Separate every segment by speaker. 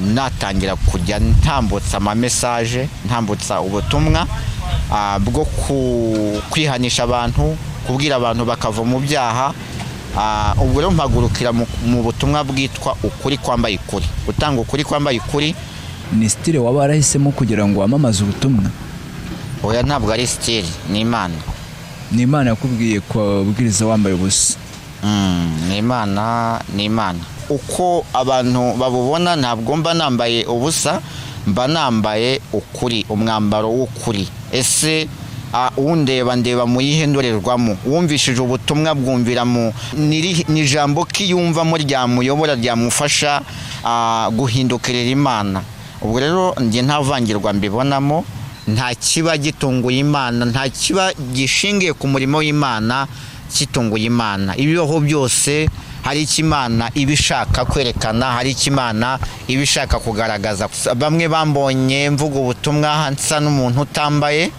Speaker 1: Natangira kujya ntambutsa amamessage, ntambutsa ubutumwa bwo kwihanisha abantu, kubwira abantu bakava mu byaha. Ubwo rero mpagurukira mu butumwa bwitwa ukuri kwambaye ukuri, gutanga ukuri kwambaye ukuri.
Speaker 2: Ni style waba warahisemo kugira ngo wamamaze ubutumwa?
Speaker 1: Oya, ntabwo ari style, ni Imana.
Speaker 2: Ni Imana yakubwiye kubwiriza wambaye ubusa?
Speaker 1: Ni Imana, ni Imana. Uko abantu babubona, ntabwo mba nambaye ubusa, mba nambaye ukuri, umwambaro w'ukuri. Ese undeba ndeba mu yihe ndorerwamo? Wumvishije ubutumwa bwumvira mu ni ijambo ki yumvamo ryamuyobora, ryamufasha guhindukirira Imana? Ubwo rero njye nta vangirwa mbibonamo, nta kiba gitunguye Imana, nta kiba gishingiye ku murimo w'Imana kitunguye Imana. Ibibaho byose hari icyo Imana iba ishaka kwerekana, hari icyo Imana iba ishaka kugaragaza. Bamwe bambonye mvuga ubutumwa nsa n'umuntu utambaye,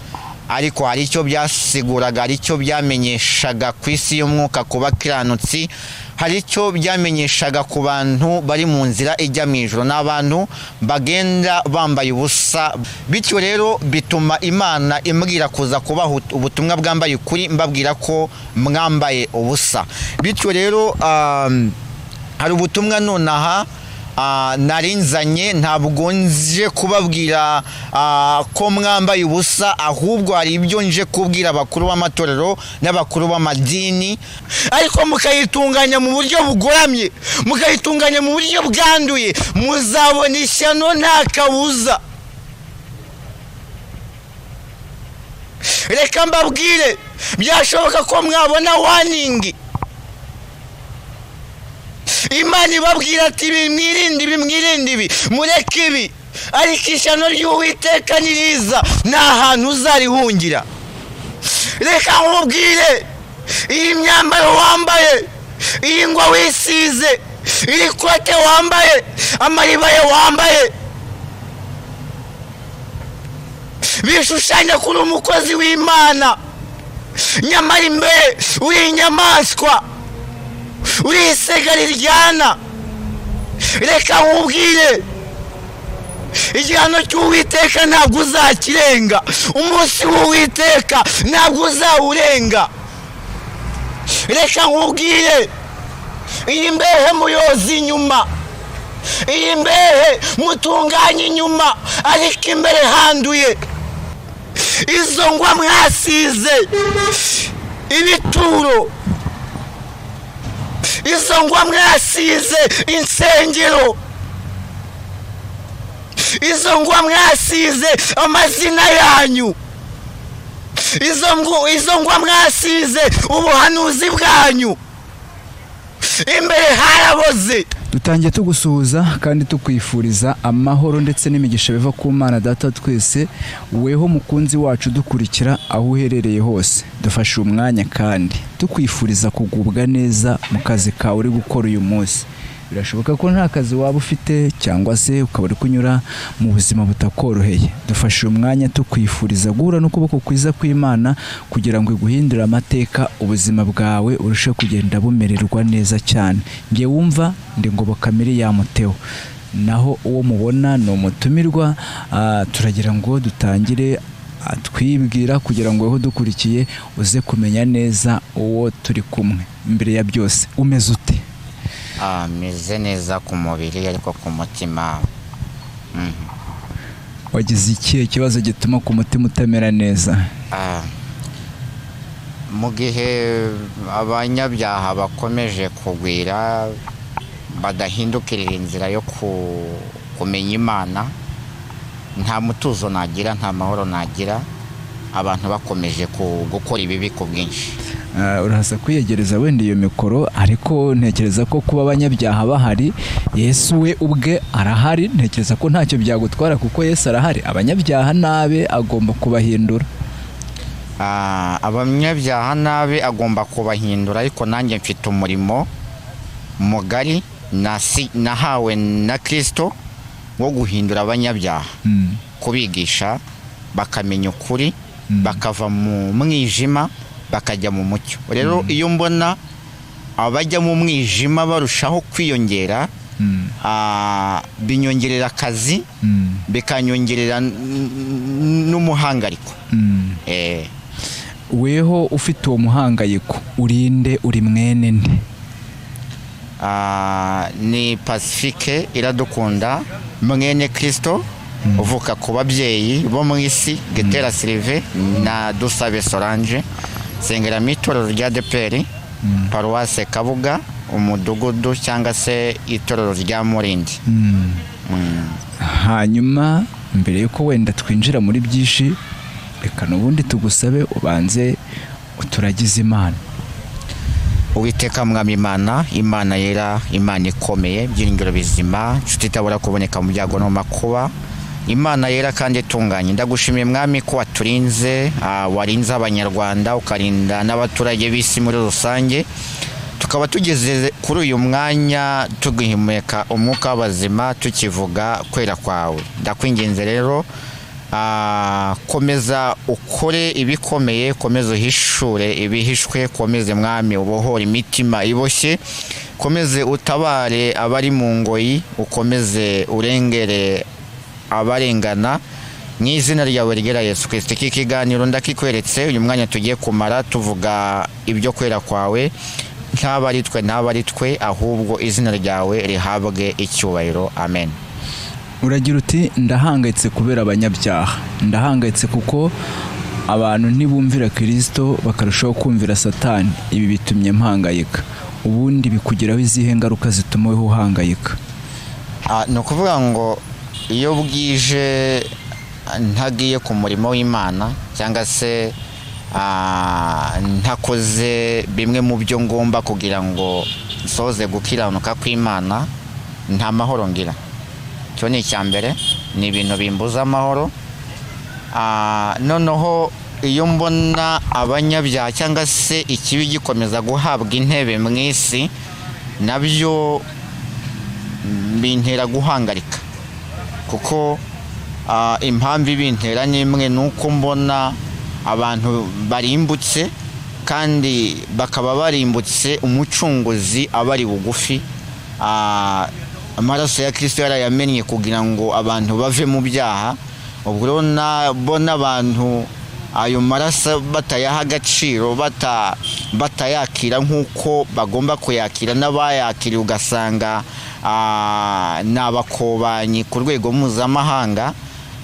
Speaker 1: ariko hari icyo byasiguraga, hari icyo byamenyeshaga ku isi y'umwuka ku bakiranutsi, hari icyo byamenyeshaga ku bantu bari mu nzira ijya mu ijuru. Ni abantu bagenda bambaye ubusa, bityo rero bituma Imana imbwira kuza kubaha ubutumwa bwambaye ukuri, mbabwira ko mwambaye ubusa. Bityo rero hari ubutumwa nonaha narinzanye. Ntabwo nje kubabwira ko mwambaye ubusa, ahubwo hari ibyo nje kubwira abakuru b'amatorero n'abakuru b'amadini, ariko mukayitunganya mu buryo bugoramye, mukayitunganya mu buryo bwanduye, muzabona ishyano nta kabuza. Reka mbabwire, byashoboka ko mwabona warning, Imana ibabwira ati ibi mwirinde ibi, mwirinde ibi, mureke ibi, ariko ishyano ry'Uwiteka niriza nta hantu uzarihungira. Reka nkubwire, iyi myambaro wambaye, iyi ngwa wisize, iri kote wambaye, amaribaya wambaye, bishushanya kuri umukozi w'Imana, nyamara imbere uri inyamaswa, uri isega riryana. Reka nkubwire, igihano cy'Uwiteka ntabwo uzakirenga, umunsi w'Uwiteka ntabwo uzawurenga. Reka nkubwire, iyi mbehe muyoza inyuma, iyi mbehe mutunganye inyuma, ariko imbere handuye. Izo ngwa mwasize ibituro, izo ngwa mwasize insengero, izo ngwa mwasize amazina yanyu, izo ngwa mwasize ubuhanuzi bwanyu, imbere haraboze.
Speaker 2: Dutangiye tugusuhuza kandi tukwifuriza amahoro ndetse n'imigisha biva ku Mana Data twese. Weho mukunzi wacu dukurikira aho uherereye hose, dufashe umwanya kandi tukwifuriza kugubwa neza mu kazi kawe uri gukora uyu munsi. Birashoboka ko nta kazi waba ufite cyangwa se ukaba uri kunyura mu buzima butakoroheye. Dufashe umwanya tukwifuriza guhura n'ukuboko kwiza kw'Imana kugira ngo iguhindure amateka, ubuzima bwawe urusheho kugenda bumererwa neza cyane. Njye wumva ndi Ngoboka Miriam Theo, naho uwo mubona ni umutumirwa. Turagira ngo dutangire atwibwira kugira ngo weho dukurikiye uze kumenya neza uwo turi kumwe. Mbere ya byose, umeze ute?
Speaker 1: Meze neza ku mubiri, ariko ku mutima.
Speaker 2: Wagize ikihe kibazo gituma ku mutima utamera neza?
Speaker 1: Mu gihe abanyabyaha bakomeje kugwira, badahindukirira inzira yo kumenya Imana, nta mutuzo nagira, nta mahoro nagira, abantu bakomeje gukora ibibi ku bwinshi.
Speaker 2: Uraza kwiyegereza wenda iyo mikoro, ariko ntekereza ko kuba abanyabyaha bahari, Yesu we ubwe arahari, ntekereza ko ntacyo byagutwara kuko Yesu arahari. Abanyabyaha nabe agomba kubahindura.
Speaker 1: Abanyabyaha nabe agomba kubahindura, ariko nanjye mfite umurimo mugari nahawe na Kristo wo guhindura abanyabyaha, kubigisha bakamenya ukuri, bakava mu mwijima bakajya mu mucyo. Rero iyo mbona abajya mu mwijima barushaho kwiyongera, Binyongerera akazi, bikanyongerera n'umuhangariko.
Speaker 2: Weho ufite uwo muhangayiko, urinde? Uri mwene nde?
Speaker 1: Ni Pacifique Iradukunda, mwene Kristo, uvuka ku babyeyi bo mu isi, Getera Sylvain na Dusabe Solange. Nsengera mu itorero rya ADEPR, Paruwase Kabuga, umudugudu cyangwa se itorero rya Murindi.
Speaker 2: Hanyuma mbere yuko wenda twinjira muri byinshi, reka n'ubundi tugusabe ubanze uturagize Imana.
Speaker 1: Uwiteka Mwami Imana, Imana yera, Imana ikomeye, byiringiro bizima, inshuti itabura kuboneka mu byago no mu makuba, Imana yera kandi itunganye, ndagushimiye Mwami ko waturinze, warinze Abanyarwanda, ukarinda n'abaturage b'isi muri rusange, tukaba tugeze kuri uyu mwanya tugihumeka umwuka w'abazima, tukivuga kwera kwawe. Ndakwinginze rero, komeza ukore ibikomeye, komeza uhishure ibihishwe, komeze Mwami ubohore imitima iboshye, komeze utabare abari mu ngoyi, ukomeze urengere abarengana, mu izina ryawe ryera Yesu Kirisito. Iki kiganiro ndakikweretse, uyu mwanya tugiye kumara tuvuga ibyo kwera kwawe, ntaba ari twe, ntaba ari twe, ahubwo izina ryawe rihabwe icyubahiro. Amen.
Speaker 2: Uragira uti: "Ndahangayitse kubera abanyabyaha, ndahangayitse kuko abantu ntibumvira Kirisito, bakarushaho kumvira Satani. Ibi bitumye mpangayika." Ubundi bikugiraho izihe ngaruka zituma wowe uhangayika?
Speaker 1: Ni ukuvuga ngo iyo bwije ntagiye ku murimo w'Imana cyangwa se ntakoze bimwe mu byo ngomba kugira ngo nsoze gukiranuka kw'Imana, nta mahoro ngira. Icyo ni icya mbere, ni ibintu bimbuza amahoro. Noneho iyo mbona abanyabyaha cyangwa se ikibi gikomeza guhabwa intebe mu isi, nabyo bintera guhangarika, kuko impamvu ibintera ni imwe, ni uko mbona abantu barimbutse, kandi bakaba barimbutse Umucunguzi abari bugufi. Amaraso ya Kirisito yarayamennye kugira ngo abantu bave mu byaha. Ubwo rero nabona abantu ayo maraso batayaha agaciro, batayakira nk'uko bagomba kuyakira, n'abayakiriye ugasanga ni abakobanyi ku rwego mpuzamahanga,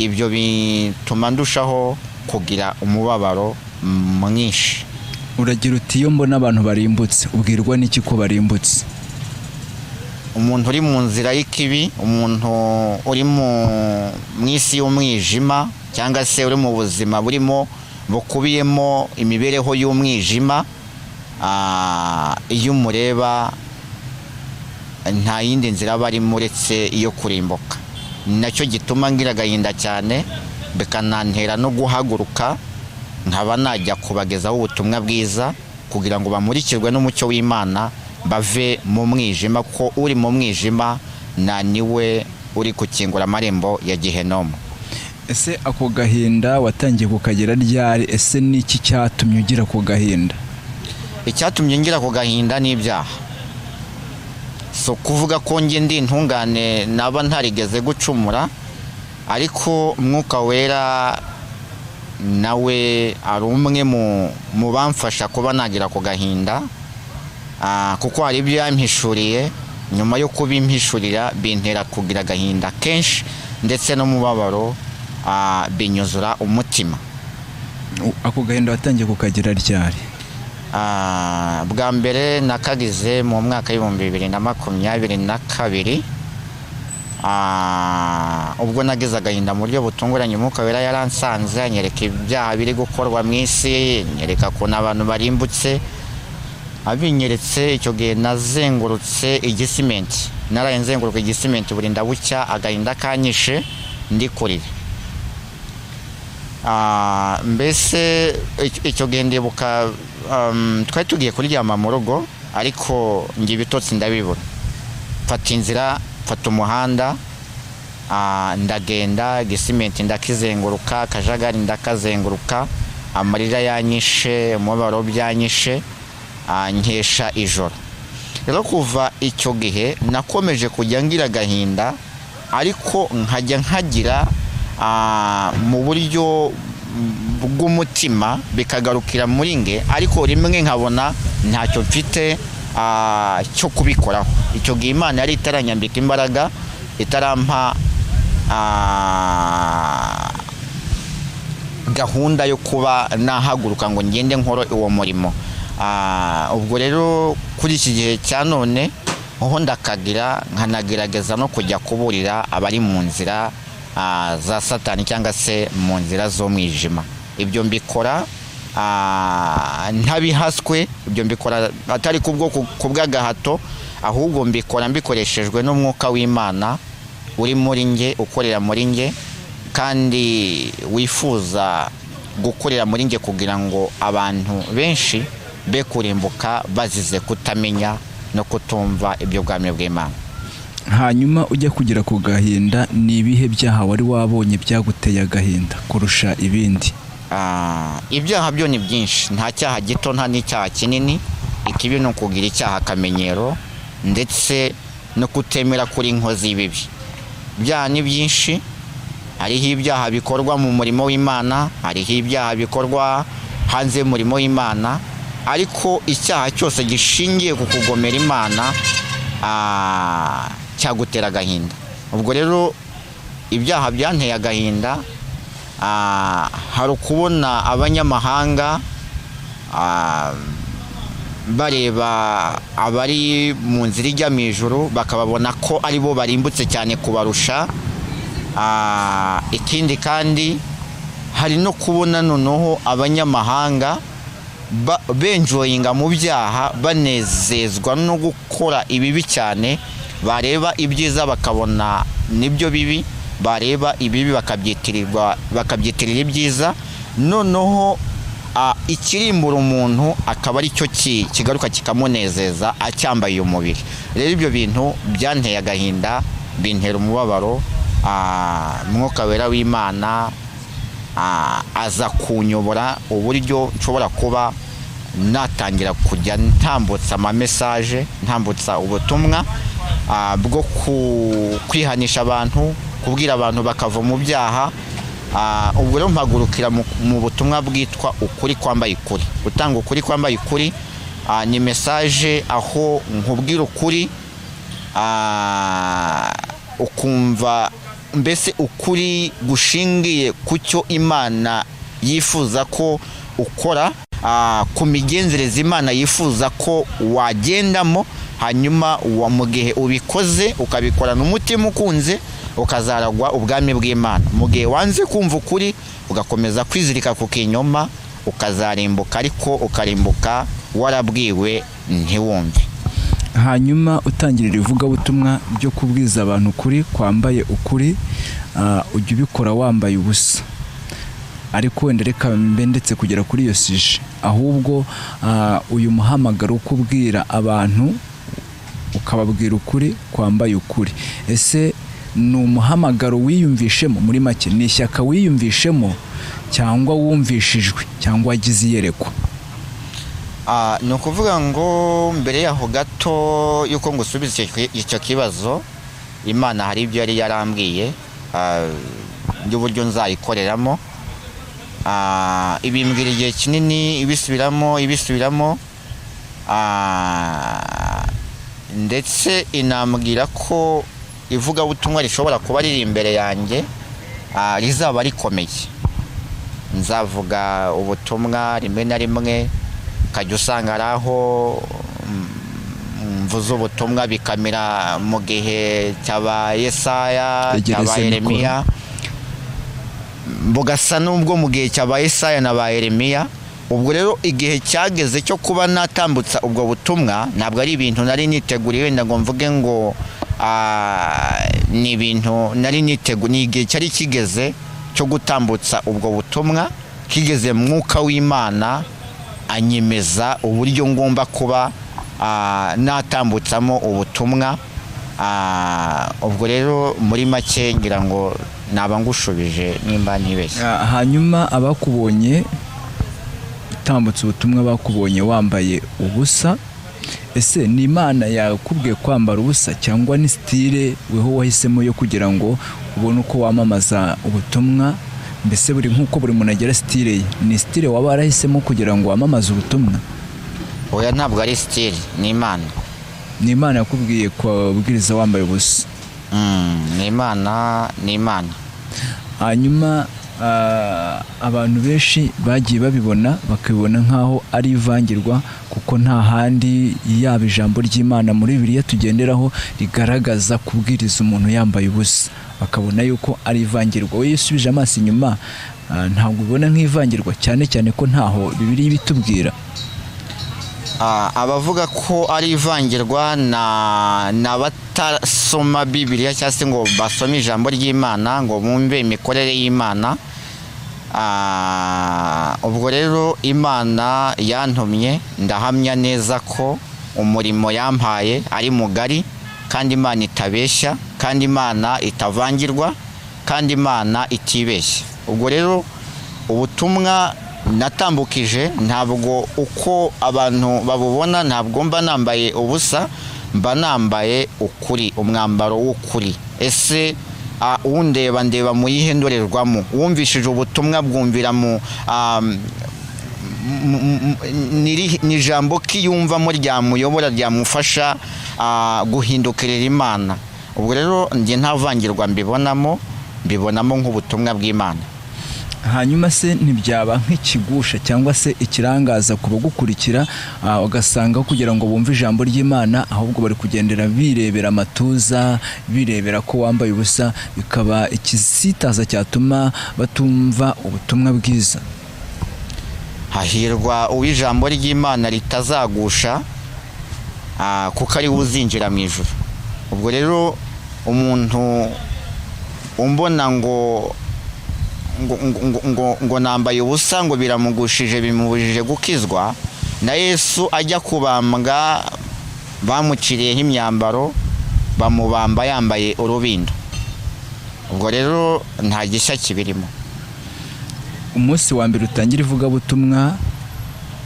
Speaker 1: ibyo bituma ndushaho kugira umubabaro mwinshi.
Speaker 2: Uragira uti: "Iyo mbona abantu barimbutse." Ubwirwa n'iki ko barimbutse?
Speaker 1: Umuntu uri mu nzira y'ikibi, umuntu uri mu isi y'umwijima, cyangwa se uri mu buzima burimo bukubiyemo imibereho y'umwijima, iyo umureba nta yindi nzira aba arimo uretse iyo kurimbuka. Ni nacyo gituma ngira agahinda cyane, bikanantera no guhaguruka nkaba najya kubagezaho ubutumwa bwiza kugira ngo bamurikirwe n'umucyo w'Imana, bave mu mwijima, ko uri mu mwijima nta niwe uri gukingura amarembo ya gihenomu.
Speaker 2: Ese ako gahinda watangiye kukagira ryari? Ese ni iki cyatumye ugira ako gahinda?
Speaker 1: Icyatumye ngira ako gahinda ni ibyaha. So kuvuga ko njye ndi intungane, naba ntarigeze gucumura, ariko Mwuka Wera nawe ari umwe mu bamfasha kuba nagira ako gahinda, kuko hari ibyo yampishuriye. Nyuma yo kubimpishurira bintera kugira agahinda kenshi ndetse n'umubabaro, binyuzura umutima.
Speaker 2: Ako gahinda watangiye kukagira ryari?
Speaker 1: Bwa mbere nakagize mu mwaka w'2022. Ubwo nagize agahinda mu buryo butunguranye, Umwuka Wera yaransanze, anyereka ibyaha biri gukorwa mu isi, anyereka ukuntu abantu barimbutse. Abinyeretse, icyo gihe nazengurutse Igisimenti, naraye nzenguruka Igisimenti burinda bucya, agahinda kanyishe, ndi kurira. Mbese icyo gihe ndibuka twari tugiye kuryama mu rugo, ariko njye ibitotsi ndabibura, mfata inzira, mfata umuhanda, ndagenda, Gisimenti ndakizenguruka, Akajagari ndakazenguruka, amarira yanyishe, umubabaro byanyishe, nkesha ijoro. Rero kuva icyo gihe nakomeje kujya ngira agahinda, ariko nkajya nkagira mu buryo bw'umutima, bikagarukira muri nge, ariko rimwe nkabona ntacyo mfite cyo kubikoraho. Icyo gihe Imana yari itaranyambika imbaraga, itarampa gahunda yo kuba nahaguruka ngo ngende nkoro uwo murimo. Ubwo rero kuri iki gihe cya none aho ndakagira, nkanagerageza no kujya kuburira abari mu nzira za Satani cyangwa se mu nzira z'umwijima. Ibyo mbikora ntabihaswe, ibyo mbikora atari kubwo kubw'agahato, ahubwo mbikora mbikoreshejwe n'Umwuka w'Imana uri muri nge, ukorera muri nge, kandi wifuza gukorera muri nge kugira ngo abantu benshi be kurimbuka bazize kutamenya no kutumva ibyo bwami bw'Imana.
Speaker 2: Hanyuma ujya kugera ku gahinda, ni ibihe byaha wari wabonye byaguteye agahinda kurusha ibindi?
Speaker 1: Ibyaha byo ni byinshi, nta cyaha gito nta n'icyaha kinini. Ikibi ni ukugira icyaha akamenyero, ndetse no kutemera kuri inkozi y'ibibi. Ibyaha ni byinshi, hariho ibyaha bikorwa mu murimo w'Imana, hariho ibyaha bikorwa hanze y'umurimo w'Imana, ariko icyaha cyose gishingiye ku kugomera Imana cyagutera agahinda. Ubwo rero ibyaha byanteye agahinda, hari ukubona abanyamahanga bareba abari mu nzira ijya mu ijuru bakababona ko ari bo barimbutse cyane kubarusha. Ikindi kandi hari no kubona noneho abanyamahanga benjoyinga mu byaha, banezezwa no gukora ibibi cyane, bareba ibyiza bakabona nibyo bibi, bareba ibibi bakabyitirira ibyiza, noneho ikirimbura umuntu akaba ari cyo kigaruka kikamunezeza acyambaye umubiri. Rero ibyo bintu byanteye agahinda, bintera umubabaro. Mwuka Wera w'Imana aza kunyobora uburyo nshobora kuba natangira kujya ntambutsa ama message, ntambutsa ubutumwa bwo kwihanisha abantu, kubwira abantu bakava mu byaha. Ubwo rero mpagurukira mu butumwa bwitwa ukuri kwambaye ukuri. Gutanga ukuri kwambaye ukuri ni message aho nkubwira ukuri, ukumva mbese ukuri gushingiye ku cyo Imana yifuza ko ukora, ku migenzereze Imana yifuza ko wagendamo, hanyuma mu gihe ubikoze ukabikorana umutima ukunze, ukazaragwa ubwami bw'Imana. Mu gihe wanze kumva ukuri ugakomeza kwizirika ku kinyoma, ukazarimbuka, ariko ukarimbuka warabwiwe ntiwumve.
Speaker 2: Hanyuma utangirira ivugabutumwa ryo kubwiza abantu ukuri kwambaye ukuri, ujya ubikora wambaye ubusa, ariko wenda reka mbe ndetse kugera kuri iyo sujet, ahubwo uyu muhamagaro wo kubwira abantu ukababwira ukuri kwambaye ukuri, ese ni umuhamagaro wiyumvishemo? Muri make ni ishyaka wiyumvishemo, cyangwa wumvishijwe, cyangwa wagize iyerekwa?
Speaker 1: Ni ukuvuga ngo mbere yaho gato yuko ngusubiza icyo kibazo, Imana hari ibyo yari yarambwiye by'uburyo nzayikoreramo. Ibimbwira igihe kinini, ibisubiramo ibisubiramo, ndetse inambwira ko ivugabutumwa rishobora kuba riri imbere yanjye, rizaba rikomeye. Nzavuga ubutumwa rimwe na rimwe ukajya usanga ari aho mvuze ubutumwa bikamera mu gihe cy'aba Yesaya,
Speaker 2: Egereze
Speaker 1: cy'aba
Speaker 2: mikoro.
Speaker 1: Yeremiya, bugasa n'ubwo mu gihe cy'aba Yesaya na ba Yeremiya. Ubwo rero igihe cyageze cyo kuba natambutsa ubwo butumwa, ntabwo ari ibintu nari niteguriye wenda ngo mvuge ngo ni ibintu nari niteguye. Ni igihe cyari kigeze cyo gutambutsa ubwo butumwa, kigeze Mwuka w'Imana anyemeza uburyo ngomba kuba natambutsamo ubutumwa. Ubwo rero muri make ngira ngo naba ngushubije nimba ntibeshye.
Speaker 2: Hanyuma abakubonye utambutse ubutumwa, bakubonye wambaye ubusa, Ese ni Imana yakubwiye kwambara ubusa, cyangwa ni style weho wahisemo yo kugira ngo ubone uko wamamaza ubutumwa? Mbese buri nk'uko buri muntu agira style ye, ni style waba warahisemo kugira ngo wamamaze ubutumwa?
Speaker 1: Oya, ntabwo ari style, ni Imana.
Speaker 2: Ni Imana yakubwiye kubwiriza wambaye ubusa?
Speaker 1: Ni Imana, ni Imana.
Speaker 2: Hanyuma abantu benshi bagiye babibona, bakabibona nk'aho ari ivangirwa, kuko nta handi, yaba ijambo ry'Imana muri Bibiliya tugenderaho, rigaragaza kubwiriza umuntu yambaye ubusa, bakabona yuko ari ivangirwa. Wowe iyo usubije amaso inyuma, ntabwo ubibona nk'ivangirwa, cyane cyane ko ntaho Bibiliya ibitubwira?
Speaker 1: Abavuga ko ari ivangirwa ni abatasoma Bibiliya cyangwa se ngo basome ijambo ry'Imana ngo bumve imikorere y'Imana. Ubwo rero Imana yantumye, ndahamya neza ko umurimo yampaye ari mugari, kandi Imana itabeshya, kandi Imana itavangirwa, kandi Imana itibeshya. Ubwo rero ubutumwa natambukije, ntabwo uko abantu babubona, ntabwo mba nambaye ubusa, mba nambaye ukuri, umwambaro w'ukuri. Ese undeba ndeba mu yihe ndorerwamo? Wumvishije ubutumwa bwumvira mu ni ijambo ki yumvamo ryamuyobora, ryamufasha guhindukirira Imana? Ubwo rero njye nta vangirwa mbibonamo, mbibonamo nk'ubutumwa bw'Imana.
Speaker 2: Hanyuma se ntibyaba nk'ikigusha cyangwa se ikirangaza ku bagukurikira, ugasanga kugira ngo bumve ijambo ry'Imana ahubwo bari kugendera birebera amatuza, birebera ko wambaye ubusa, bikaba ikisitaza cyatuma batumva ubutumwa bwiza?
Speaker 1: Hahirwa uw'ijambo ry'Imana ritazagusha, kuko ari we uzinjira mu ijuru. Ubwo rero umuntu umbona ngo nambaye ubusa ngo biramugushije, bimubujije gukizwa, na Yesu ajya kubambwa bamuciriyeho imyambaro, bamubamba yambaye urubindo. Ubwo rero nta gishya kibirimo.
Speaker 2: Umunsi wa mbere utangira ivugabutumwa,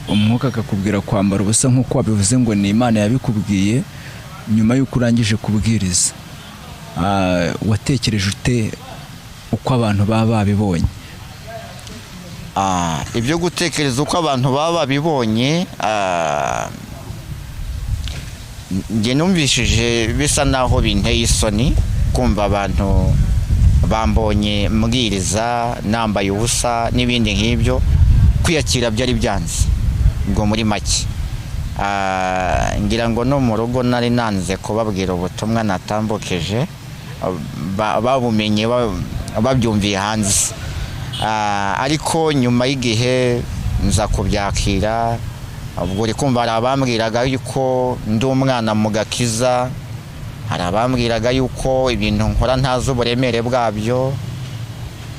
Speaker 2: umwuka akakubwira kwambara ubusa nk'uko wabivuze ngo ni Imana yabikubwiye, nyuma y'uko urangije kubwiriza, watekereje ute uko abantu baba babibonye?
Speaker 1: Ibyo gutekereza uko abantu baba babibonye, njye numvishije bisa naho binteye isoni kumva abantu bambonye mbwiriza nambaye ubusa n'ibindi nk'ibyo. Kwiyakira byari byanze. Ubwo muri make, ngira ngo no mu rugo nari nanze kubabwira ubutumwa natambukije, babumenye babyumviye hanze. Ariko nyuma y'igihe nza kubyakira. Ubwo uri kumva hari abambwiraga yuko ndi umwana mu gakiza, hari abambwiraga yuko ibintu nkora ntazi uburemere bwabyo,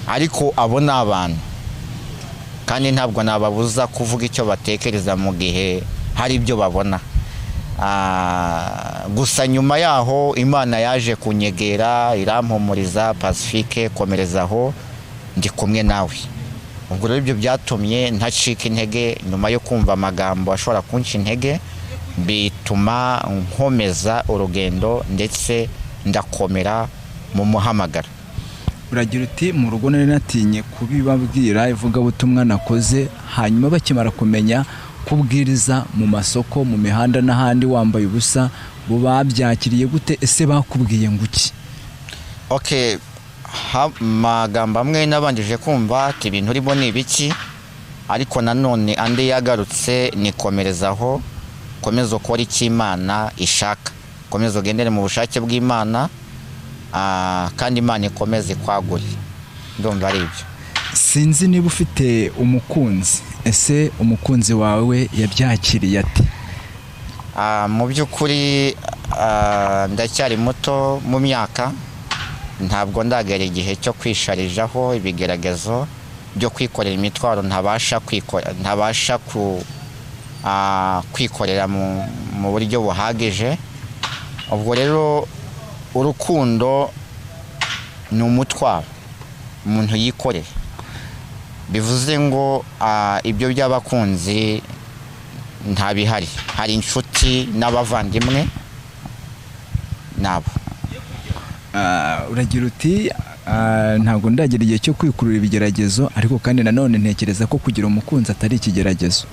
Speaker 1: ariko abo ni abantu, kandi ntabwo nababuza kuvuga icyo batekereza mu gihe hari ibyo babona. Gusa nyuma yaho Imana yaje kunyegera, irampumuriza: "Pacifique, komereza aho, ndi kumwe nawe." Ubwo rero ibyo byatumye ntacika intege nyuma yo kumva amagambo ashobora kunca intege, bituma nkomeza urugendo ndetse ndakomera mu muhamagaro.
Speaker 2: Uragira uti: "Mu rugo nari natinye kubibabwira ivugabutumwa nakoze." Hanyuma bakimara kumenya kubwiriza mu masoko, mu mihanda n'ahandi wambaye ubusa, bo babyakiriye gute? Ese bakubwiye ngo iki?
Speaker 1: Okay, amagambo amwe nabanjije kumva ati: "Ibintu urimo ni ibiki?" Ariko nanone andi yagarutse nikomerezaho: "Komeza ukore icyo Imana ishaka, komeza ugendere mu bushake bw'Imana, kandi Imana ikomeze ikwagure." Ndumva ari ibyo.
Speaker 2: Sinzi niba ufite umukunzi. Ese umukunzi wawe yabyakiriye ate?
Speaker 1: Mu by'ukuri, ndacyari muto mu myaka, ntabwo ndagera igihe cyo kwisharijaho ibigeragezo byo kwikorera imitwaro ntabasha kwikorera mu buryo buhagije. Ubwo rero urukundo ni umutwaro umuntu yikorera, bivuze ngo ibyo by'abakunzi Nta bihari, hari inshuti n'abavandimwe nabo.
Speaker 2: Uragira uti ntabwo ndagira igihe cyo kwikurura ibigeragezo, ariko kandi nanone ntekereza ko kugira umukunzi atari ikigeragezo.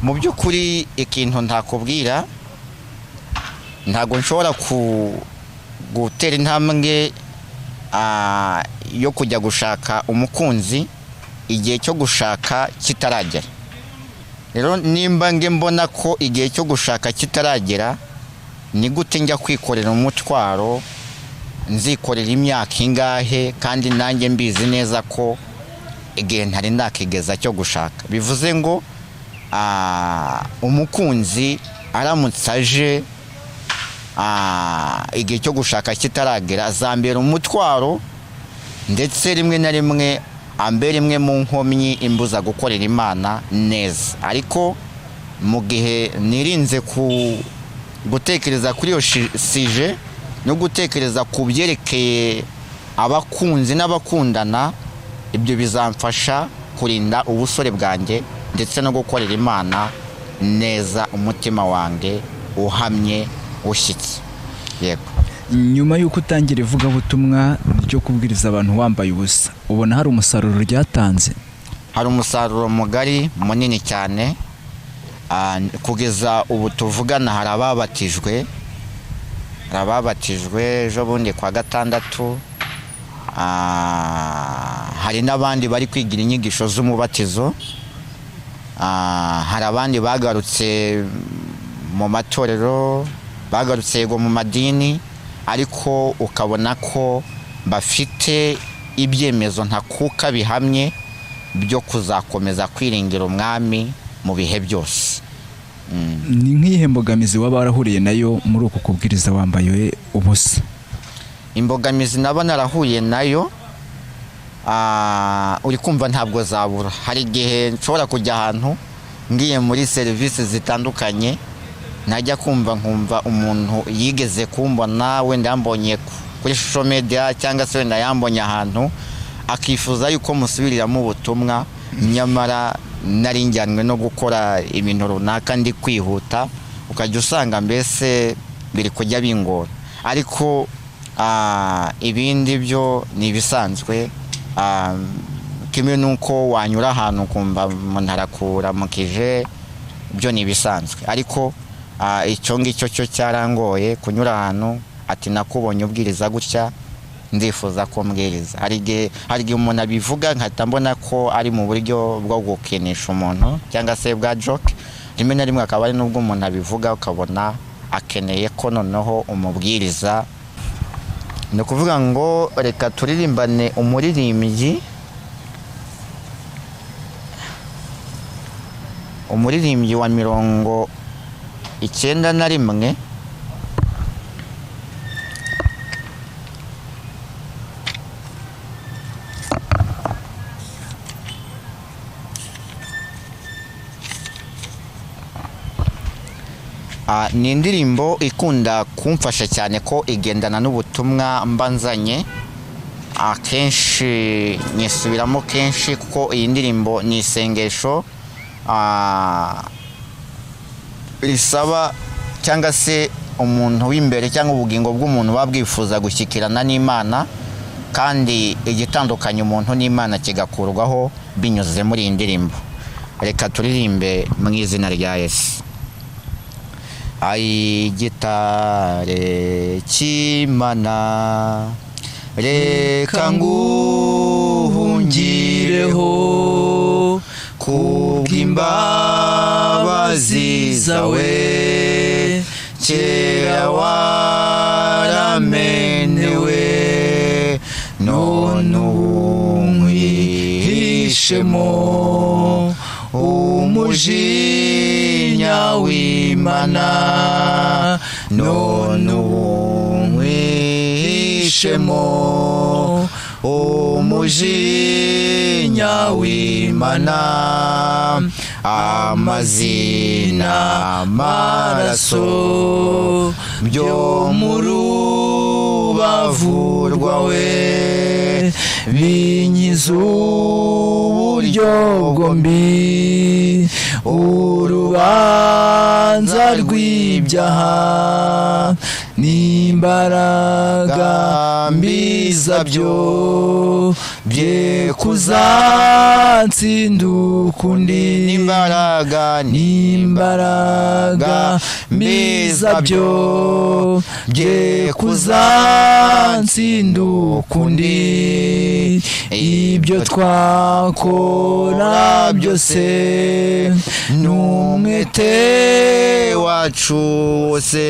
Speaker 1: Mu by'ukuri ikintu ntakubwira, ntabwo nshobora gutera intambwe yo kujya gushaka umukunzi igihe cyo gushaka kitaragera. Rero nimba nge mbona ko igihe cyo gushaka kitaragera, ni gute njya kwikorera umutwaro nzikorera imyaka ingahe, kandi nanjye mbizi neza ko igihe ntari nakigeza cyo gushaka? Bivuze ngo umukunzi aramutse aje igihe cyo gushaka kitaragera, azambera umutwaro, ndetse rimwe na rimwe ambera imwe mu nkomyi imbuza gukorera Imana neza. Ariko mu gihe nirinze ku gutekereza kuri iyo sujet no gutekereza ku byerekeye abakunzi n'abakundana, ibyo bizamfasha kurinda ubusore bwanjye ndetse no gukorera Imana neza, umutima wanjye uhamye, ushyitse. Yego.
Speaker 2: Nyuma y'uko utangira ivugabutumwa ryo kubwiriza abantu wambaye ubusa, ubona hari umusaruro ryatanze?
Speaker 1: Hari umusaruro mugari munini cyane. Kugeza ubu tuvugana hari ababatijwe, hari ababatijwe ejo bundi kwa gatandatu. Hari n'abandi bari kwigira inyigisho z'umubatizo. Hari abandi bagarutse mu matorero, bagarutse yego mu madini, ariko ukabona ko bafite ibyemezo ntakuka bihamye byo kuzakomeza kwiringira umwami mu bihe byose.
Speaker 2: Ni nk'iyihe mbogamizi waba warahuriye nayo muri uku kubwiriza wambaye ubusa?
Speaker 1: Imbogamizi naba narahuye nayo, uri kumva ntabwo zabura. Hari igihe nshobora kujya ahantu ngiye muri serivisi zitandukanye, najya kumva nkumva umuntu yigeze kumbona, wenda yambonye kuri social media cyangwa se wenda yambonye ahantu, akifuza yuko musubiriramo ubutumwa, nyamara nari njyanwe no gukora ibintu runaka ndi kwihuta, ukajya usanga mbese biri kujya bingora. Ariko ibindi byo ni ibisanzwe. Kimwe nuko wanyura ahantu ukumva umuntu arakuramukije, byo ni ibisanzwe. Ariko icyo ngicyo cyo cyarangoye, kunyura ahantu ati nakubonye ubwiriza gutya, ndifuza ko mbwiriza. Hari igihe umuntu abivuga nkahita mbona ko ari mu buryo bwo gukinisha umuntu cyangwa se bwa joke, rimwe na rimwe akaba ari n'ubwo umuntu abivuga ukabona akeneye ko noneho umubwiriza. Ni ukuvuga ngo reka turirimbane umuririmbyi wa 91. Ni indirimbo ikunda kumfasha cyane ko igendana n'ubutumwa mbanzanye, akenshi nyisubiramo kenshi kuko iyi ndirimbo ni isengesho risaba cyangwa se umuntu w'imbere cyangwa ubugingo bw'umuntu buba bwifuza gushyikirana n'Imana, kandi igitandukanya umuntu n'Imana kigakurwaho binyuze muri iyi ndirimbo. Reka turirimbe mu izina rya Yesu. Ai gitare cy'Imana, reka nguhungireho, kubw'imbabazi zawe kera waramenewe, none ubu nkwihishemo umujinya w'Imana, none ubu nkwihishemo umujinya w'Imana, amazina amaraso byo mu rubavu rwawe binkiza uburyo bwombi,
Speaker 2: Urubanza rw'ibyaha n'imbaraga mbi zabyo bye kuzatsinda ukundi.
Speaker 1: N'imbaraga,
Speaker 2: n'imbaraga mbi zabyo bye kuzatsinda ukundi. Ibyo twakora byose n'umwete
Speaker 1: wacu wose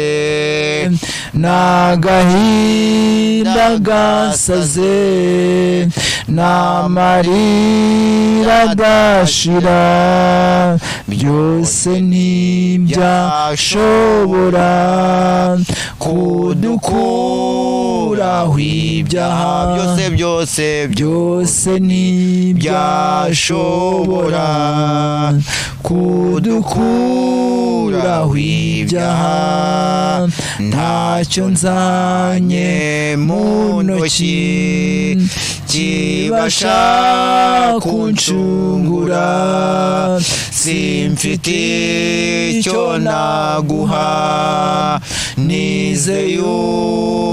Speaker 2: n'agahinda gasaze n'amarira adashira, byose ntibyashobora kudukuraho ibyaha.
Speaker 1: Byose, byose,
Speaker 2: byose ntibyashobora kudukuraho ibyaha. Ntacyo nzanye mu ntoki kibasha kuncungura,
Speaker 1: Simfite icyo naguha, nizeye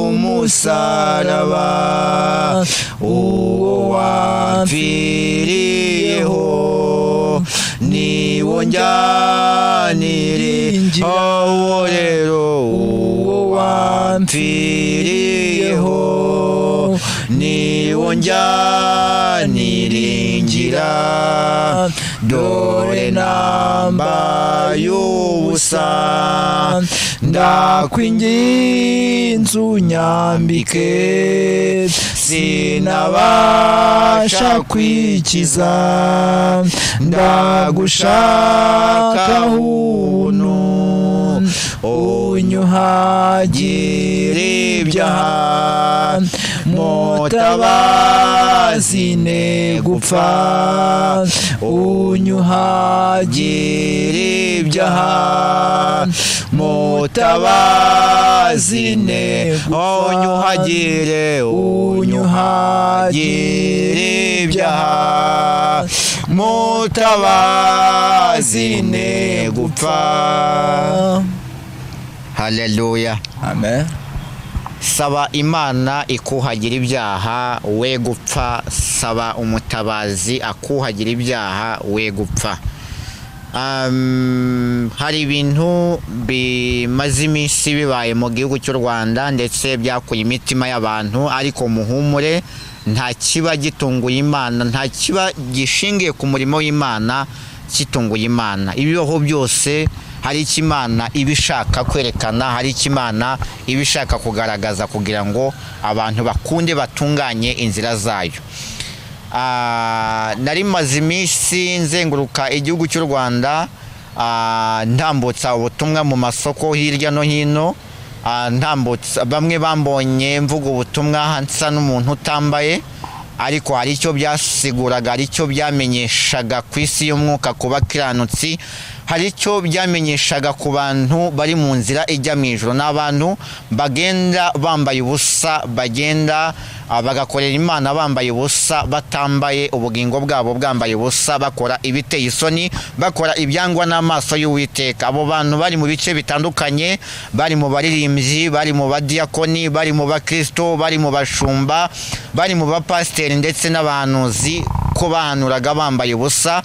Speaker 1: umusaraba, uwo wamfiriyeho niwo njyanira. Uwo rero,
Speaker 2: uwo
Speaker 1: wamfiriyeho niwo njyaniringira. Dore nambaye ubusa,
Speaker 2: Ndakwinginze unyambike, sinabasha kwikiza, ndagushaka ubuntu, unyuhagire ibyaha, mutabazi ne gupfa, unyuhagire ibyaha,
Speaker 1: mutabazi ne unyuhagire, unyuhagire ibyaha, mutabazi ne gupfa. Haleluya.
Speaker 2: Amen.
Speaker 1: Saba Imana ikuhagira ibyaha we gupfa. Saba umutabazi akuhagira ibyaha we gupfa. Hari ibintu bimaze iminsi bibaye mu gihugu cy'u Rwanda, ndetse byakuye imitima y'abantu, ariko muhumure, nta kiba gitunguye Imana, nta kiba gishingiye ku murimo w'Imana kitunguye Imana. Ibibaho byose hari icyo Imana iba ishaka kwerekana, hari icyo Imana iba ishaka kugaragaza kugira ngo abantu bakunde batunganye inzira zayo. Nari maze iminsi nzenguruka igihugu cy'u Rwanda, ntambutsa ubutumwa mu masoko hirya no hino, ntambutsa. Bamwe bambonye mvuga ubutumwa nsa n'umuntu utambaye, ariko hari icyo byasiguraga, hari icyo byamenyeshaga ku isi y'umwuka ku bakiranutsi, hari icyo byamenyeshaga ku bantu bari mu nzira ijya mu ijuru. Ni abantu bagenda bambaye ubusa, bagenda bagakorera Imana bambaye ubusa, batambaye, ubugingo bwabo bwambaye ubusa, bakora ibiteye isoni, bakora ibyangwa n'amaso y'Uwiteka. Abo bantu bari mu bice bitandukanye, bari mu baririmbyi, bari mu badiyakoni, bari mu bakristo, bari mu bashumba, bari mu bapasiteri ndetse n'abahanuzi, ko bahanuraga bambaye ubusa.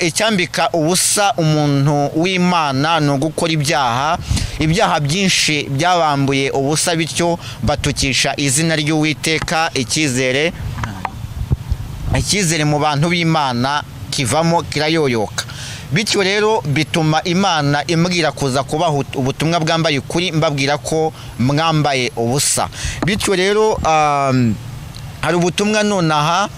Speaker 1: Icyambika ubusa umuntu w'Imana ni ugukora ibyaha. Ibyaha byinshi byabambuye ubusa, bityo batukisha izina ry'Uwiteka. Icyizere mu bantu b'Imana kivamo, kirayoyoka. Bityo rero bituma Imana imbwira kuza kubaha ubutumwa bwambaye ukuri, mbabwira ko mwambaye ubusa. Bityo rero hari ubutumwa nonaha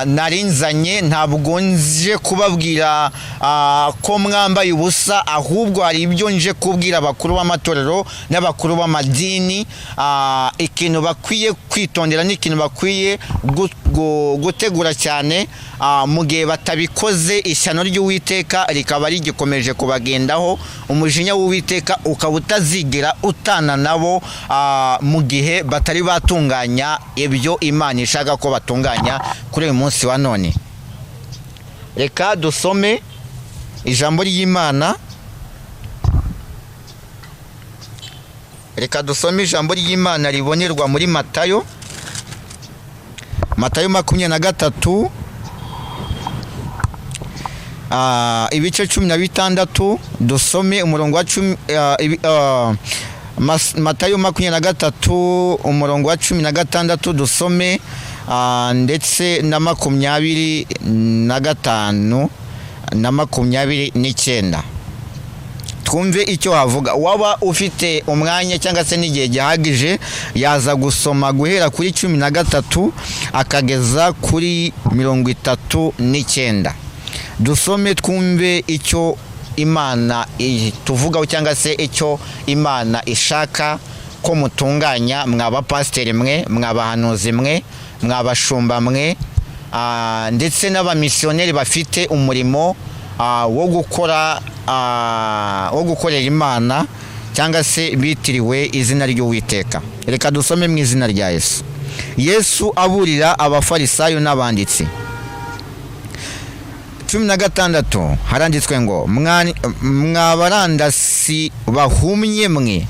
Speaker 1: narinzanye. Ntabwo nje kubabwira ko mwambaye ubusa, ahubwo hari ibyo nje kubwira abakuru b'amatorero n'abakuru b'amadini, ikintu bakwiye kwitondera n'ikintu bakwiye gutegura cyane, mu gihe batabikoze ishyano ry'Uwiteka rikaba rigikomeje kubagendaho, umujinya w'Uwiteka ukaba utazigera utana nabo, mu gihe batari batunganya ibyo Imana ishaka ko batunganya kuri uyu munsi wa none. Reka dusome ijambo ry'Imana. Reka dusome ijambo ry'Imana ribonerwa muri Matayo, Matayo 23, ibice 16. Dusome umurongo wa 10, Matayo 23 umurongo wa 16, dusome ndetse na 25 na 29, twumve icyo havuga. Waba ufite umwanya cyangwa se n'igihe gihagije yaza gusoma guhera kuri 13 akageza kuri 39. Dusome twumve icyo Imana tuvugaho cyangwa se icyo Imana ishaka ko mutunganya, mwabapasiteri mwe, mwabahanuzi mwe, mwabashumba mwe, ndetse n'abamisiyoneri bafite umurimo wo gukora, wo gukorera Imana cyangwa se bitiriwe izina ry'Uwiteka. Reka dusome mu izina rya Yesu. Yesu aburira Abafarisayo n'abanditsi. 16, haranditswe ngo: "Mwabarandasi bahumye mwe,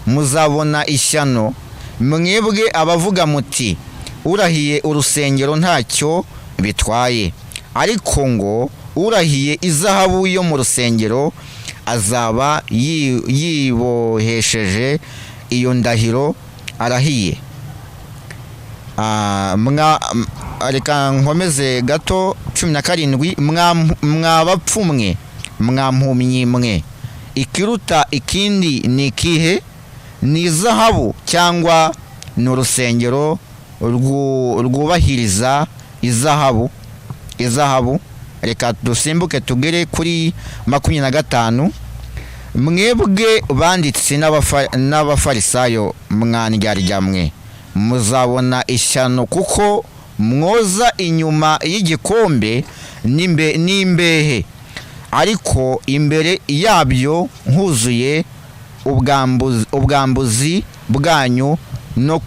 Speaker 1: muzabona ishyano, mwebwe abavuga muti: 'Urahiye urusengero ntacyo bitwaye, ariko ngo urahiye izahabu yo mu rusengero azaba yibohesheje iyo ndahiro arahiye.'" Reka nkomeze gato. 17: "Mwabapfu mwe, mwampumyi mwe, ikiruta ikindi ni ikihe? Ni izahabu cyangwa ni urusengero rwubahiriza izahabu?" Reka dusimbuke tugere kuri 25: "Mwebwe banditsi n'Abafarisayo, mwandyarya mwe, muzabona ishyano, kuko mwoza inyuma y'igikombe n'imbehe, ariko imbere yabyo huzuye ubwambuzi bwanyu no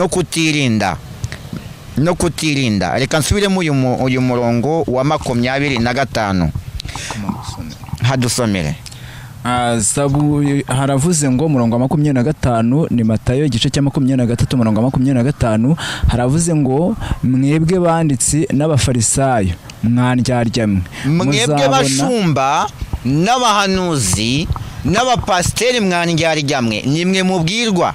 Speaker 1: kutirinda." Reka nsubiremo uyu murongo wa 25, hadusomere.
Speaker 2: Haravuze ngo, umurongo wa 25, ni Matayo igice cya 23 umurongo wa 25, haravuze ngo: "Mwebwe banditsi n'Abafarisayo, mwandyarya mwe."
Speaker 1: Mwebwe bashumba n'abahanuzi n'abapasiteri, mwandyarya mwe, nimwe mubwirwa.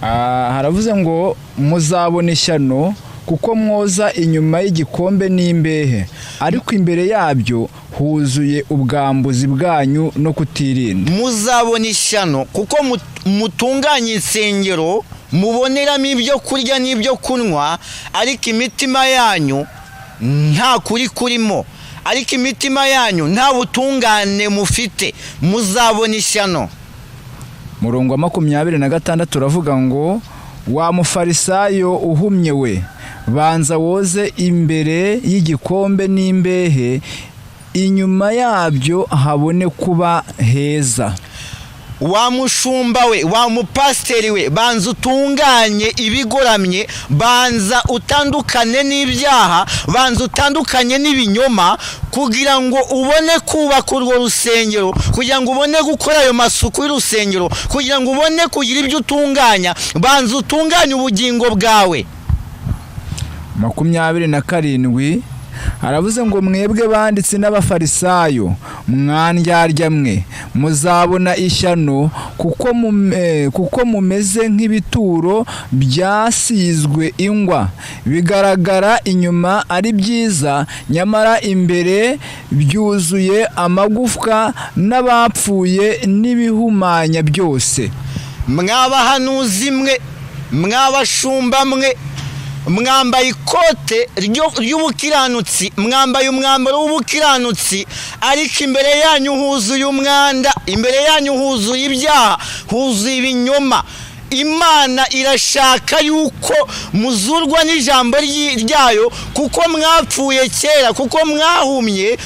Speaker 2: Haravuze ngo: "Muzabona ishyano, kuko mwoza inyuma y'igikombe n'imbehe, ariko imbere yabyo huzuye ubwambuzi bwanyu no kutirinda."
Speaker 1: Muzabona ishyano kuko mutunganya insengero muboneramo ibyo kurya n'ibyo kunywa, ariko imitima yanyu nta kuri kurimo, ariko imitima yanyu nta butungane mufite. Muzabona ishyano.
Speaker 2: Murongo wa 26 uravuga ngo: "Wa mufarisayo uhumye we, banza woze imbere y'igikombe n'imbehe, inyuma yabyo habone kuba heza."
Speaker 1: Wa mushumba we, wa mupasiteri we, banza utunganye ibigoramye, banza utandukane n'ibyaha, banza utandukanye n'ibinyoma, kugira ngo ubone kubaka urwo rusengero, kugira ngo ubone gukora ayo masuku y'urusengero, kugira ngo ubone kugira ibyo utunganya. Banza utunganye ubugingo bwawe.
Speaker 2: 27 aravuze ngo: "Mwebwe banditsi n'Abafarisayo, mwandyarya mwe, muzabona ishyano, kuko mumeze nk'ibituro byasizwe ingwa, bigaragara inyuma ari byiza, nyamara imbere byuzuye amagufwa n'abapfuye n'ibihumanya byose."
Speaker 1: Mwabahanuzi mwe, mwabashumba mwe, mwambaye ikote ry'ubukiranutsi, mwambaye umwambaro w'ubukiranutsi, ariko imbere yanyu huzuye umwanda, imbere yanyu huzuye ibyaha, huzuye ibinyoma. Imana irashaka yuko muzurwa n'ijambo ryayo, kuko mwapfuye kera, kuko mwahumye.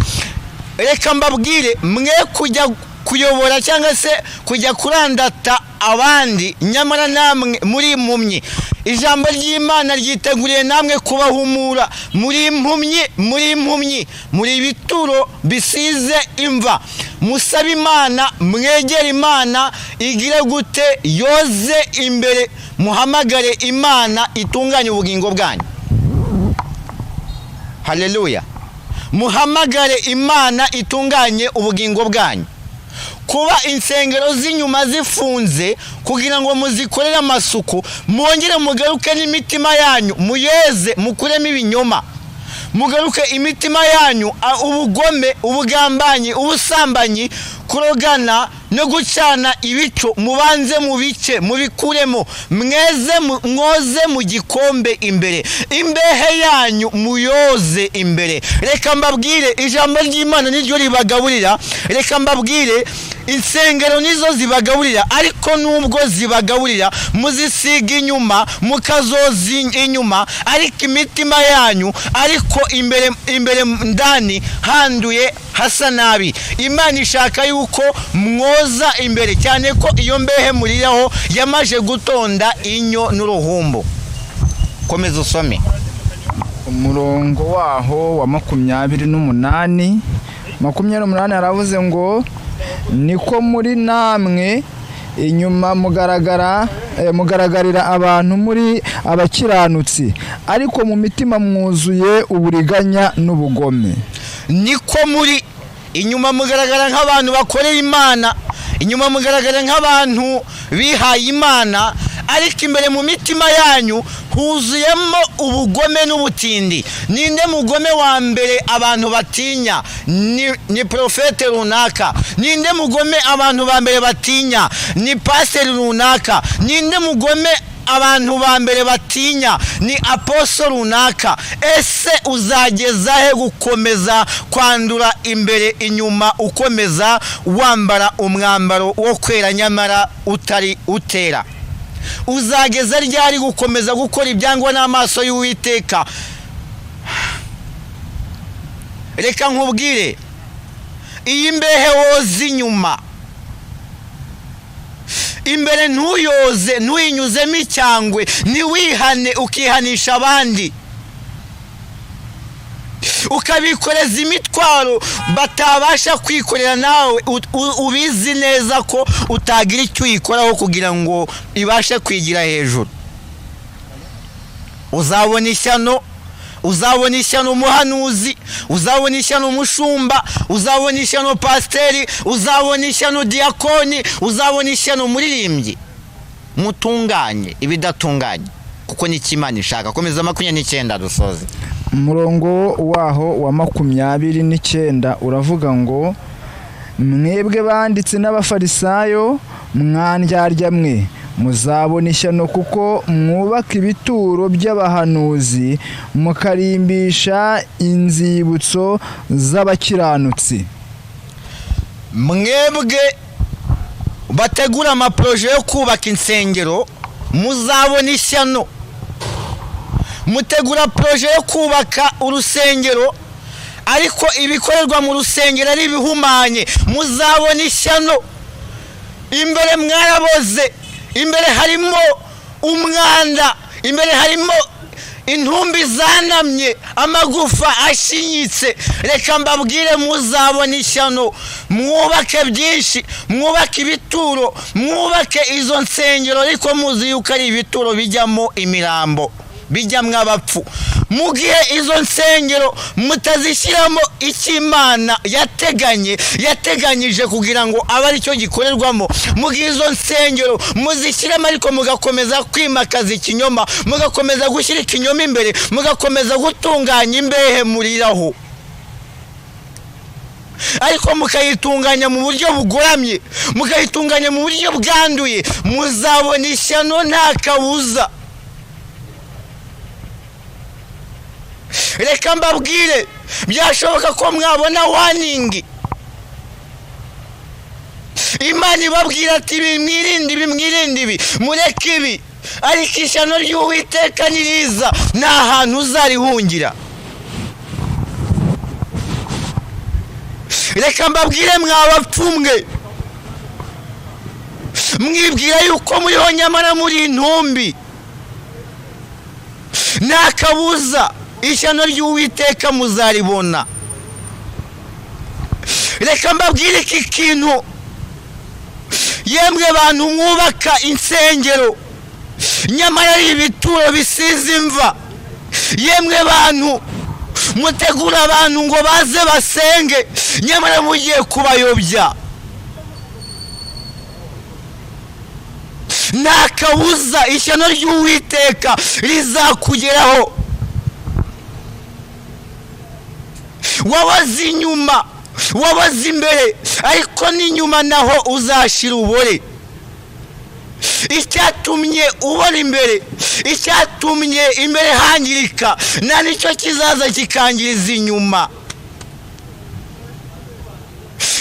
Speaker 1: Reka mbabwire, mwe kujya kuyobora cyangwa se kujya kurandata abandi nyamara namwe muri impumyi. Ijambo ry'Imana ryiteguriye namwe kubahumura. Muri impumyi, muri impumyi, muri ibituro bisize imva. Musabe Imana, mwegere Imana igire gute? Yoze imbere. Muhamagare Imana itunganye ubugingo bwanyu. Haleluya! Muhamagare Imana itunganye ubugingo bwanyu. Kuba insengero z'inyuma zifunze kugira ngo muzikorere amasuku, mwongere mugaruke n'imitima yanyu, muyeze, mukuremo ibinyoma, mugaruke imitima yanyu, ubugome, ubugambanyi, ubusambanyi, kurogana no gucana ibico, mubanze mubice, mubikuremo, mweze, mwoze mu gikombe imbere, imbehe yanyu muyoze imbere. Reka mbabwire, ijambo ry'Imana niryo ribagaburira. Reka mbabwire, insengero nizo zibagaburira, ariko nubwo zibagaburira muzisiga inyuma, mukazoza inyuma, ariko imitima yanyu, ariko imbere, imbere ndani handuye, hasa nabi. Imana ishaka yuko mwoza imbere, cyane ko iyo mbehe muriraho yamaje gutonda inyo n'uruhumbu. Komeza usome.
Speaker 2: Umurongo waho wa 28, 28 haravuze ngo: "Niko muri namwe inyuma mugaragara mugaragarira abantu muri abakiranutsi, ariko mu mitima mwuzuye uburiganya n'ubugome."
Speaker 1: Niko muri inyuma mugaragara nk'abantu bakorera Imana, inyuma mugaragara nk'abantu bihaye Imana, ariko imbere mu mitima yanyu huzuyemo ubugome n'ubutindi. Ninde mugome wa mbere abantu batinya? Ni porofete runaka. Ninde mugome abantu ba mbere batinya? Ni pasiteri runaka. Ninde mugome abantu ba mbere batinya? Ni aposo runaka. Ese uzageza he gukomeza kwandura imbere, inyuma ukomeza wambara umwambaro wo kwera nyamara utari utera? Uzageza ryari gukomeza gukora ibyangwa n'amaso y'Uwiteka? Reka nkubwire, iyi mbehe woza inyuma, imbere ntuyoze, ntuyinyuzemo icyangwe, ntiwihane, ukihanisha abandi, ukabikoreza imitwaro batabasha kwikorera, nawe ubizi neza ko utagira icyo uyikoraho kugira ngo ibashe kwigira hejuru, uzabona ishyano. Uzabona ishyano umuhanuzi, uzabona ishyano umushumba, uzabona ishyano pasiteri, uzabona ishyano diyakoni, uzabona ishyano umuririmbyi. Mutunganye ibidatunganye, kuko nicyo Imana ishaka. Komeza 29 dusoze.
Speaker 2: Umurongo waho wa 29 uravuga ngo: "Mwebwe banditsi n'Abafarisayo, mwandyarya mwe, muzabona ishyano, kuko mwubaka ibituro by'abahanuzi, mukarimbisha inzibutso z'abakiranutsi."
Speaker 1: Mwebwe bategura amaporoje yo kubaka insengero, muzabona ishyano. Mutegura poroje yo kubaka urusengero, ariko ibikorerwa mu rusengero ari ibihumanye, muzabona ishyano. Imbere mwaraboze, imbere harimo umwanda, imbere harimo intumbi zanamye, amagufa ashinyitse. Reka mbabwire, muzabona ishyano. Mwubake byinshi, mwubake ibituro, mwubake izo nsengero, ariko muzi yuko ari ibituro bijyamo imirambo, bijyamo abapfu. Mu gihe izo nsengero mutazishyiramo icyo Imana yateganye, yateganyije kugira ngo abe aricyo gikorerwamo, mu gihe izo nsengero muzishyiramo ariko mugakomeza kwimakaza ikinyoma, mugakomeza gushyira ikinyoma imbere, mugakomeza gutunganya imbehe muriraho, ariko mukayitunganya mu buryo bugoramye, mukayitunganya mu buryo bwanduye, muzabona ishyano nta kabuza. Reka mbabwire, byashoboka ko mwabona warning, Imana ibabwira ati: "Ibi mwirinde, ibi mwirinde, ibi mureke ibi", ariko ishyano ry'Uwiteka niriza nta hantu uzarihungira. Reka mbabwire, mwabapfumwe mwibwira yuko muriho nyamara muri intumbi, nta kabuza ishyano ry'Uwiteka muzaribona. Reka mbabwire iki kintu, yemwe bantu mwubaka insengero nyamara ari ibituro bisize imva, yemwe bantu mutegura abantu ngo baze basenge nyamara mugiye kubayobya, nta kabuza ishyano ry'Uwiteka rizakugeraho. Wabaze inyuma, wabaze imbere, ariko n'inyuma naho uzashira ubore. Icyatumye ubona imbere, icyatumye imbere hangirika, nta nicyo kizaza kikangiriza inyuma.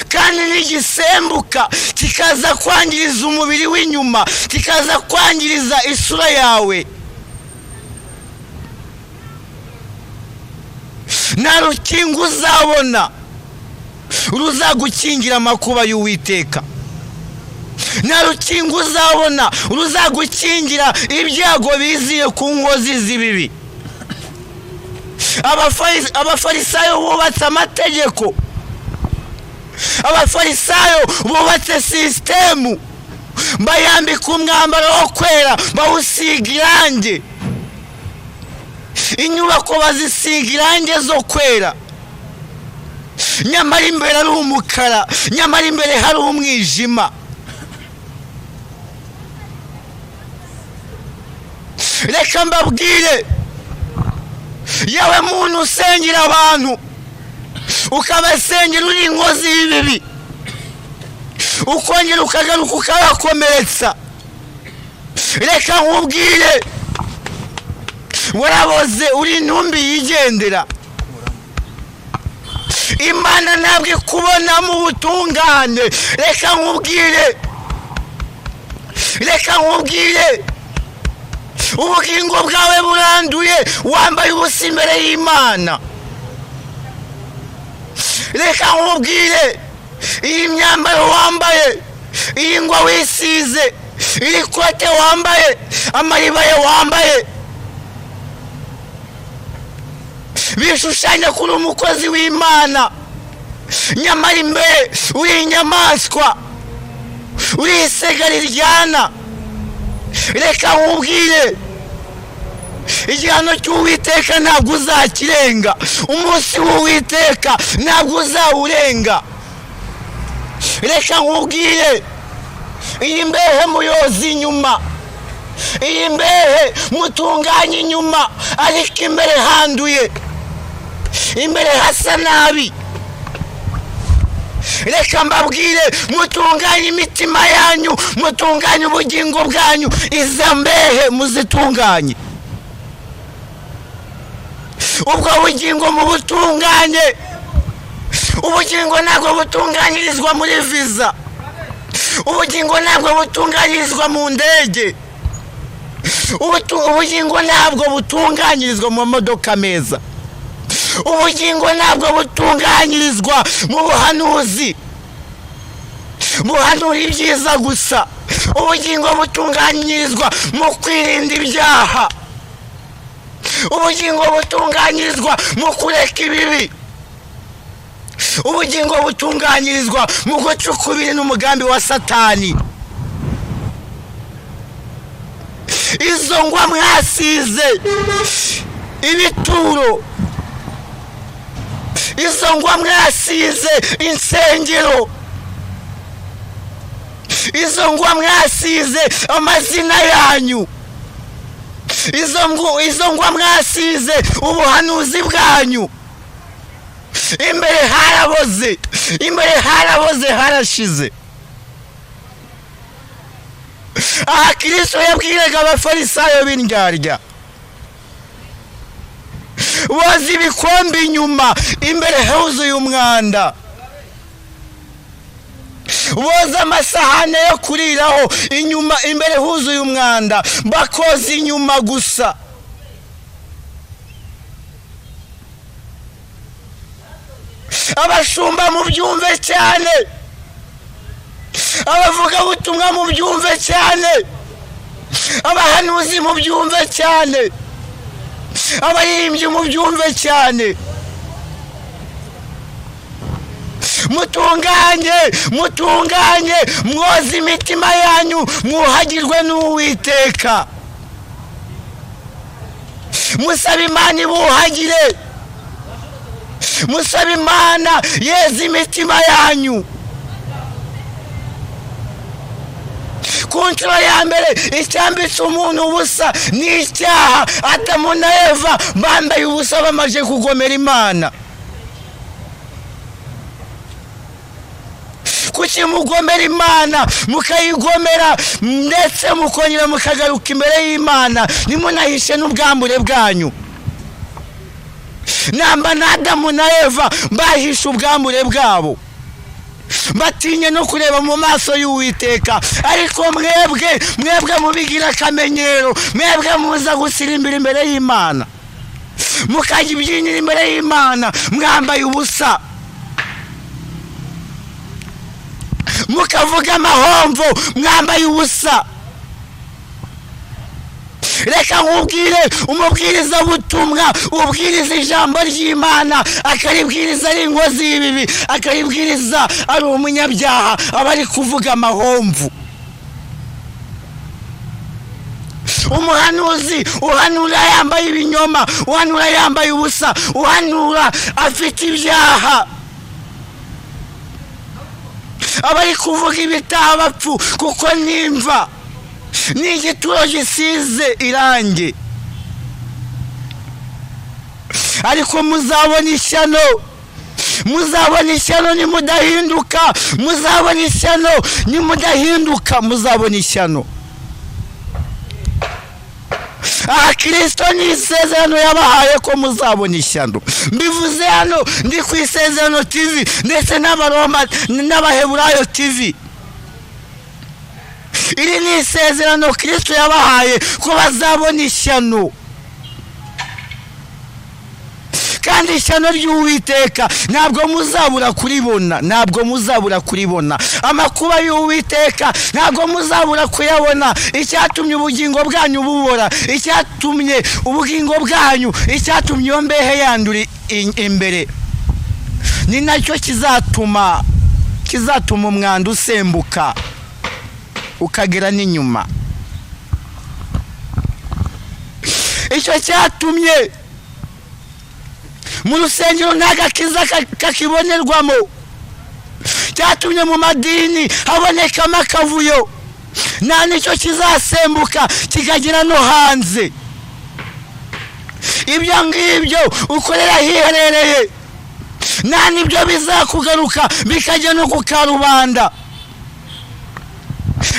Speaker 1: Kandi n'igisembuka kikaza kwangiriza umubiri w'inyuma, kikaza kwangiriza isura yawe. Nta rukingo uzabona ruzagukingira amakuba y'Uwiteka, nta rukingo uzabona ruzagukingira ibyago biziye ku nkozi z'ibibi. Abafarisayo bubatse amategeko, abafarisayo bubatse sisitemu, bayambika umwambaro wo kwera, bawusiga irangi, inyubako bazisiga irangi zo kwera, nyamara imbere ari umukara, nyamara imbere hari umwijima. Reka mbabwire, yewe muntu usengera abantu ukabasengera uri inkozi y'ibibi, ukongera ukagaruka ukabakomeretsa, reka nkubwire, waraboze, uri intumbi yigendera. Imana ntabwo ikubonamo ubutungane. Reka nkubwire, reka nkubwire, ubugingo bwawe buranduye, wambaye ubusa imbere y'Imana. Reka nkubwire, iyi myambaro wambaye, iyi ngwa wisize, iri kote wambaye, amaribaya wambaye, bishushanya kuri umukozi w'Imana, nyamara imbere uri inyamaswa, uri isega riryana. Reka nkubwire, igihano cy'Uwiteka ntabwo uzakirenga, umunsi w'Uwiteka ntabwo uzawurenga. Reka nkubwire, iyi mbehe muyoza inyuma, iyi mbehe mutunganye inyuma, ariko imbere handuye, imbere hasa nabi. Reka mbabwire, mutunganye imitima yanyu, mutunganye ubugingo bwanyu, iza mbehe muzitunganye, ubwo bugingo mubutunganye. Ubugingo ntabwo butunganyirizwa muri viza, ubugingo ntabwo butunganyirizwa mu ndege, ubugingo ntabwo butunganyirizwa mu mamodoka meza, ubugingo ntabwo butunganyirizwa mu buhanuzi buhanura ibyiza gusa. Ubugingo butunganyirizwa mu kwirinda ibyaha, ubugingo butunganyirizwa mu kureka ibibi, ubugingo butunganyirizwa mu guca ukubiri n'umugambi wa Satani. Izo ngwa mwasize ibituro, izo ngwa mwasize insengero, izo ngwa mwasize amazina yanyu, izo ngwa mwasize ubuhanuzi bwanyu, imbere haraboze, imbere haraboze, harashize. Aha Kristo yabwiraga abafarisayo b'indyarya, boza ibikombe inyuma, imbere huzuye umwanda, boza amasahane yo kuriraho inyuma, imbere huzuye umwanda, bakoza inyuma gusa. Abashumba mubyumve cyane, abavugabutumwa mubyumve cyane, abahanuzi mubyumve cyane, abaririmbyi mubyumve cyane. Mutunganye, mutunganye, mwoze imitima yanyu, mwuhagirwe n'Uwiteka. Musabe Imana ibuhagire, musabe Imana yeze imitima yanyu. Ku nshuro ya mbere icyambitse umuntu ubusa ni icyaha. Adamu na Eva bambaye ubusa bamaze kugomera Imana. Kuki mugomera Imana, mukayigomera ndetse mukongera mukagaruka imbere y'Imana, nimunahishe n'ubwambure bwanyu? Namba na Adamu na Eva bahishe ubwambure bwabo, batinye no kureba mu maso y'Uwiteka. Ariko mwebwe mubigira akamenyero, mwebwe muza gusirimbira imbere y'Imana, mukajya ibyinira imbere y'Imana mwambaye ubusa, mukavuga amahomvo mwambaye ubusa. Reka nkubwire, umubwiriza butumwa ubwiriza ijambo ry'Imana akaribwiriza ari inkozi y'ibibi, akaribwiriza ari umunyabyaha, aba ari kuvuga amahomvu. Umuhanuzi uhanura yambaye ibinyoma, uhanura yambaye ubusa, uhanura afite ibyaha, aba ari kuvuga ibitabapfu, kuko nimva ni igituro gisize irangi. Ariko muzabona ishyano, muzabona ishyano nimudahinduka, muzabona ishyano nimudahinduka, muzabona ishyano. Aha Kristo ni isezerano yabahaye ko muzabona ishyano. Mbivuze hano ndi ku Isezerano TV ndetse n'Abaroma n'Abaheburayo TV. Iri ni isezerano Kristo yabahaye ko bazabona ishyano. Kandi ishyano ry'Uwiteka ntabwo muzabura kuribona, ntabwo muzabura kuribona. Amakuba y'Uwiteka ntabwo muzabura kuyabona. Icyatumye ubugingo bwanyu bubora, icyatumye ubugingo bwanyu, icyatumye iyo mbehe yandura imbere, ni nacyo kizatuma umwanda usembuka ukagera n'inyuma. Icyo cyatumye mu rusengero nta gakiza kakibonerwamo, cyatumye mu madini habonekamo akavuyo, nta nicyo kizasembuka kikagera no hanze. Ibyo ngibyo ukorera hiherereye, nta nibyo bizakugaruka bikajya no ku karubanda.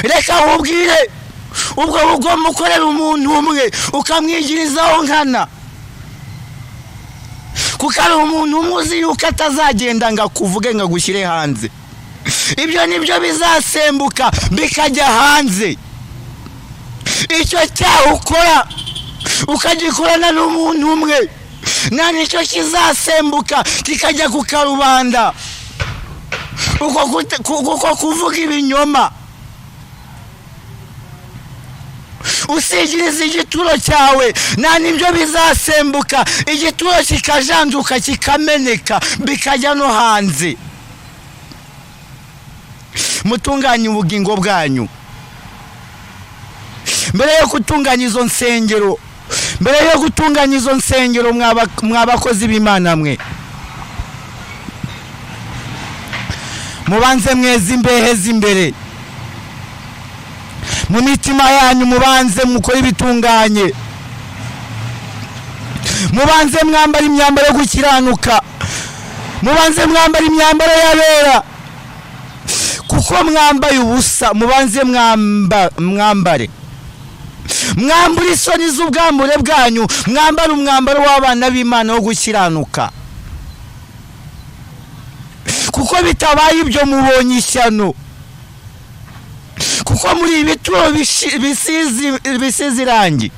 Speaker 1: Reka nkubwire, ubwo bugomba ukorera umuntu umwe ukamwigirizaho nkana, kuko ari umuntu umwe uzi yuko atazagenda ngo akuvuge ngo agushyire hanze. Ibyo nibyo bizasembuka bikajya hanze. Icyo cyaha ukora ukagikorana n'umuntu umwe, nta nicyo kizasembuka kikajya ku karubanda. Uko kuvuga ibinyoma, usigiriza igituro cyawe, nta nibyo bizasembuka, igituro kikajanduka kikameneka bikajya no hanze. Mutunganye ubugingo bwanyu mbere yo gutunganya izo nsengero, mbere yo gutunganya izo nsengero mwabakozi b'Imana mwe, mubanze mweze imbehe z'imbere mu mitima yanyu, mubanze mukore ibitunganye, mubanze mwambara imyambaro yo gukiranuka, mubanze mwambara imyambaro y'abera, kuko mwambaye ubusa. Mubanze mwambare, mwambure isoni z'ubwambure bwanyu, mwambare umwambaro w'abana b'Imana wo gukiranuka, kuko bitabaye ibyo mubonye ishyano. Kuko muri ibituro bisize irangi,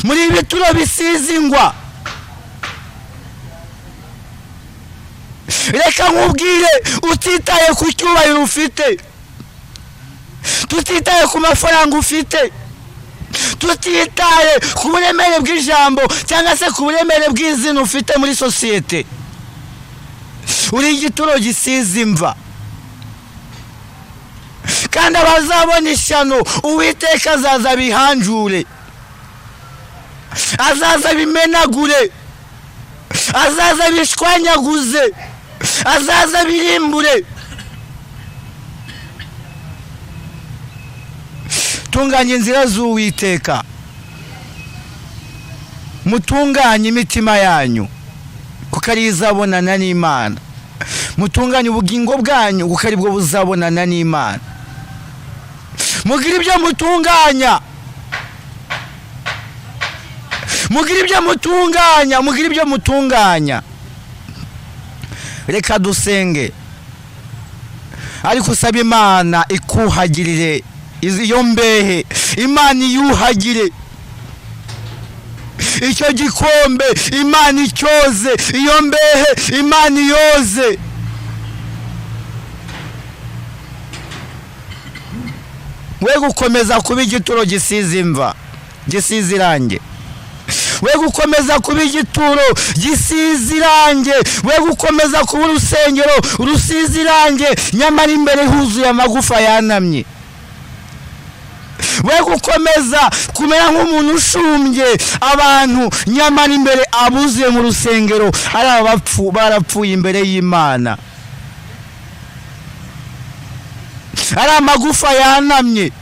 Speaker 1: muri ibituro bisize ingwa. Reka nkubwire, utitaye ku cyubahiro ufite, tutitaye ku mafaranga ufite, tutitaye ku buremere bw'ijambo cyangwa se ku buremere bw'izina ufite muri sosiyete, Uri igituro gisize imva. Kandi abazabona ishyano, Uwiteka azaza bihanjure, azaza bimenagure, azaza bishwanyaguze, azaza birimbure. Tunganya inzira z'Uwiteka, mutunganye imitima yanyu kuko ari izabonana n'Imana, mutunganye ubugingo bwanyu kuko aribwo buzabonana n'Imana. Mugire ibyo mutunganya, mugire ibyo mutunganya, mugire ibyo mutunganya. Reka dusenge, ariko usaba Imana ikuhagirire iyo mbehe, Imana iyuhagire icyo gikombe, Imana icyoze iyo mbehe, Imana iyoze. We gukomeza kuba igituro gisize imva, gisize irange. We gukomeza kuba igituro gisize irange, we gukomeza kuba urusengero rusize irange, nyamara imbere huzuye amagufa yanamye. We gukomeza kumera nk'umuntu ushumbye abantu, nyamara imbere abuzuye mu rusengero ari abapfu barapfuye imbere y'Imana, ari amagufa yanamye.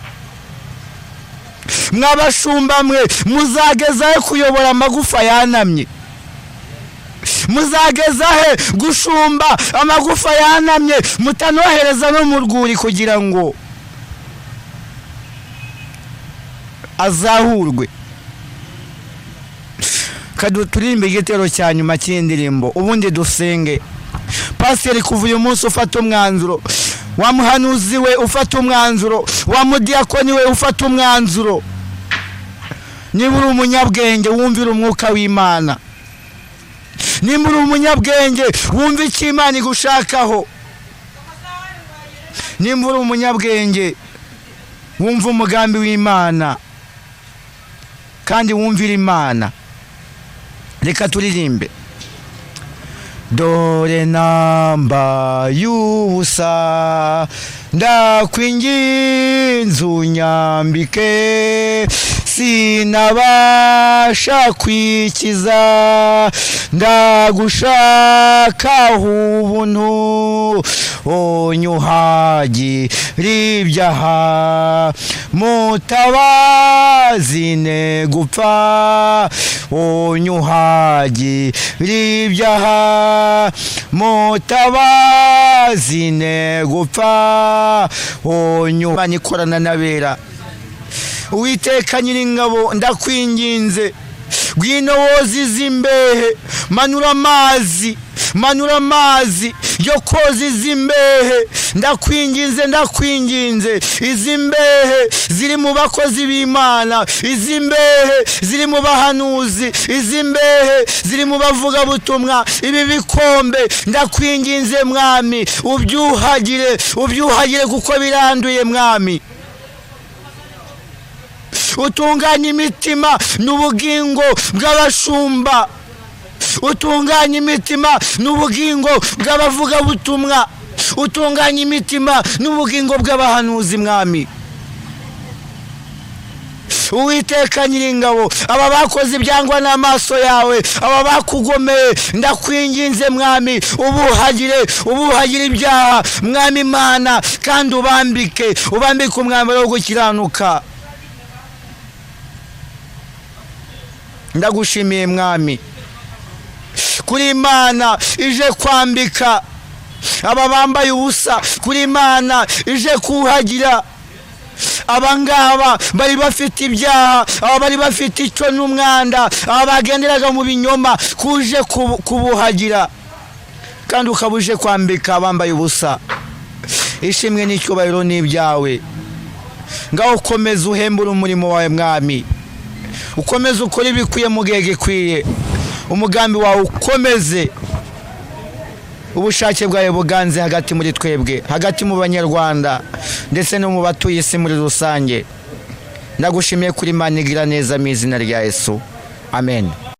Speaker 1: Mwabashumba mwe, muzagezahe kuyobora amagufa yanamye? Muzagezahe gushumba amagufa yanamye, mutanohereza no mu rwuri kugira ngo azahurwe? Turirimbe igitero cya nyuma cy'indirimbo, ubundi dusenge. Pasiteri, kuva uyu munsi ufata umwanzuro, wa muhanuzi we ufata umwanzuro, wa mudiyakoni we ufata umwanzuro. Niba uri umunyabwenge wumvira umwuka w'Imana, nimba uri umunyabwenge wumva icyo Imana igushakaho, nimba uri umunyabwenge wumva umugambi w'Imana kandi wumvira Imana. Reka turirimbe. Dore namba y'ubusa, ndakwinginze unyambike, sinabasha kwikiza, ndagushaka ubuntu, unyuhagire ibyaha, mutabazi ne gupfa, unyuhagire ibyaha, mutabazi ne gupfa, unyuhagire. Ikorana n'abera. Uwiteka Nyiringabo, ndakwinginze, ngwino woze izi mbehe, manura amazi, manura amazi yo koza izi mbehe. Ndakwinginze, ndakwinginze, izi mbehe ziri mu bakozi b'Imana, izi mbehe ziri mu bahanuzi, izi mbehe ziri mu bavugabutumwa, ibi bikombe ndakwinginze Mwami, ubyuhagire, ubyuhagire kuko biranduye Mwami. Utunganye imitima n'ubugingo bw'abashumba, utunganye imitima n'ubugingo bw'abavugabutumwa, utunganye imitima n'ubugingo bw'abahanuzi Mwami. Uwiteka Nyiringabo, aba bakoze ibyangwa n'amaso yawe, aba bakugomeye, ndakwinginze Mwami, ubuhagire, ubuhagire ibyaha Mwami Imana, kandi ubambike, ubambike umwambaro wo gukiranuka. Ndagushimiye Mwami kuri Imana ije kwambika aba bambaye ubusa, kuri Imana ije kuhagira abangaba bari bafite ibyaha, aba bari bafite icyo n'umwanda, aba bagenderaga mu binyoma, kuje kubuhagira, kandi ukaba uje kwambika abambaye ubusa. Ishimwe n'icyubahiro n'ibyawe. Ngaho ukomeze uhembure umurimo wawe Mwami, ukomeze ukore ibikwiye mu gihe gikwiye, umugambi wawe ukomeze, ubushake bwawe buganze hagati muri twebwe, hagati mu Banyarwanda ndetse no mu batuye isi muri rusange. Ndagushimiye kuri Imana igira neza mu izina rya Yesu, amen.